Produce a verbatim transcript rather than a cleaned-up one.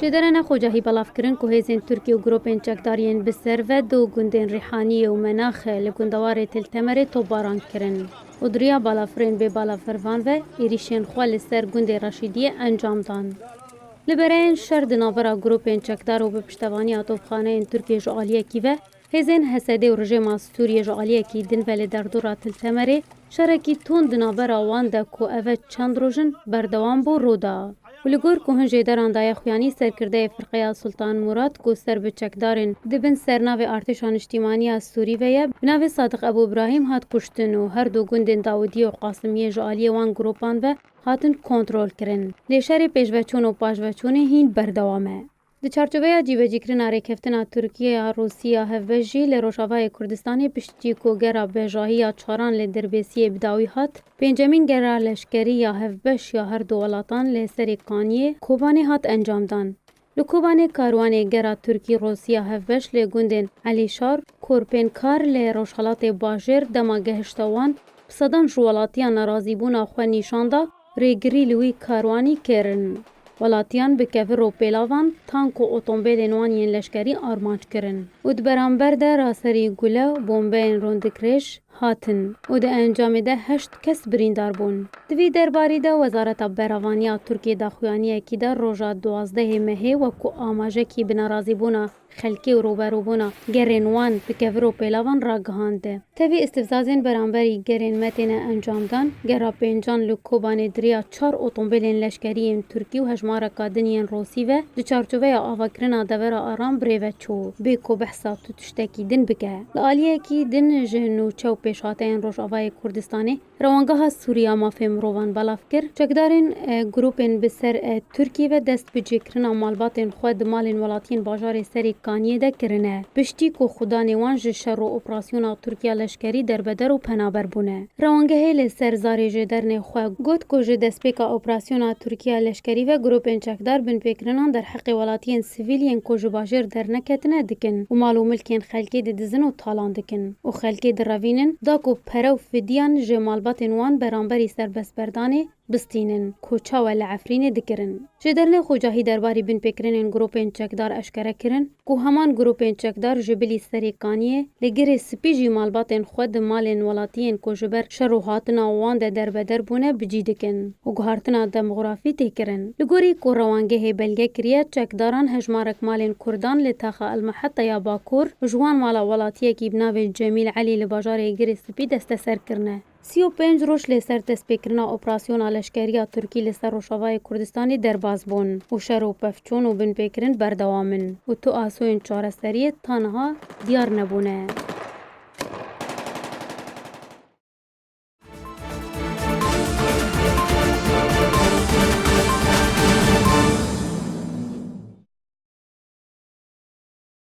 Jêdere nexwecahî belav kirin ku hêzên Tirkî û grûpên çekdar yên bi ser ve du gundên Rîhaniyê û Menaxe li gundewarê Til Temerê topbaran kirin û di riya balafirên bêbalafir van ve êrîşên xwe li ser gundê Reşîdiyê encam dan. Li bereyên şer di navbera grûpên çekdar û bi piştevaniya topxaneyên Tirkiyê ji aliyekî ve, hêzên H S D û rejêma Sûriyê ji aliyekî din ve li derdora Til Temerê şerekî tund di navbera wan de ku ev çend roj in berdewam bû rû da. Û li gor ku hin jêderan daye xuyanî, serkirdeyê Firqeya Sultan Murad ku ser bi çekdarên di bin sernavê Artêşa Niştîmaniya Sûrî ve ye, bi navê Sadiq Ebû Ibrahîm hat kuştin û her du gundên Dawidiyê û Qasimiyê ji aliyê wan grûpan ve hatin kontrol kirin. Lê şerê pêşveçûn û paşveçûnê hîn berdewam e. Di çarçoveya cîbecîkirina rêkeftina Tirkiye ya Rûsî ya hevbeş jî li Rojavayê Kurdistanê piştî ku gera bejahiya çaran li Dirbêsiyê bi dawî hat, pêncemîn gera leşkerî ya hevbeş ya her du welatan li Serê Kaniyê Kobanê hat encamdan. Li Kobanê karwanê gera Tirkî Rûsî ya hevbeş li gundên Elîşar, Korpênkar li rojhelatê bajêr dema gehişta wan, bi sedan ji welatiyan nerazîbûna xwe nîşan da, rêgirî li wî karwanî kirin. Welatiyan bi kevir û pêlavan, tank û otombêlên wan yên leşkerî armanc kirin û di beramber de raserî gule û bombeyên rondikrêj hatin û di encamê de heşt kes birîndar bûn. Di vî derbarî de Wezareta Beravaniya Tirkiyê daxuyaniyekî da roja duwazdehê mehê wekû amajekî bi nerazîbûna xelkê û rûberûbûna gerên wan bi kevir û pêlavan ragihand. Tevî îstifzazên beramberî gerên me têne encamdan, gera pêncan li Kobanê di riya çar otombêlên leşkerî yên Tirkî û hejmareka din yên Rûsî ve di çarçoveya avakirina devera aram bi rê ve çû, bê ku behsa tu tiştekî din bike. Li aliyekî din ji nûçe û pêşhateyên Rojavayê Kurdistanê, Rewangeha Sûrî ya Mafê Mirovan belav kir, çekdarên, e, grûpên bi ser, e, Tirkiyê ve dest bi cêkirina malbatên xwe di malên welatiyên bajarê Serê Kaniyê de kirine. Piştî ku xudanê wan ji şer û operasyona Tirkiya leşkerî derbeder û penaber bûne. Rewangehê li ser zarê jêdernê xwe got ku ji destpêka operasyona Tirkiya leşkerî ve grûpên çekdar binpêkirinan derheqê welatiyên sivîl yên ku ji bajêr derneketine dikin û mal û milkên xelkê didizin û talan dikin û xelkê direvînin, da ku pere û fidiyan ji malbatên wan beramberî serbestberdanê bistînin, ku çawa li Efrînê dikirin. Jêdernê Xocahî derbarî binpêkirinên grûpên çekdar eşkere kirin, ku heman grûpên çekdar ji bilî Serê Kaniyê li Girê Spî jî malbatên xwe di malên welatiyên ku ji ber şer û hatina wan de derbeder bûne bi cî dikin û guhartina demografî tê kirin. Li gorî ku rewangehê belge kiriye, çekdaran hejmarek malên Kurdan li taxa El Meheta ya Bakur û ji wan mala welatiyekî bi navê Cemîl Elî li bajarê Girê Spî desteser kirine. Sî û pênc roj li ser destpêkirina operasyona leşkerî ya Tirkî li ser Rojavayê Kurdistanê derbas bûn û şer û pevçûn û binpêkirin berdewam in û tu asoyên çareseriyê ta niha diyar nebûne.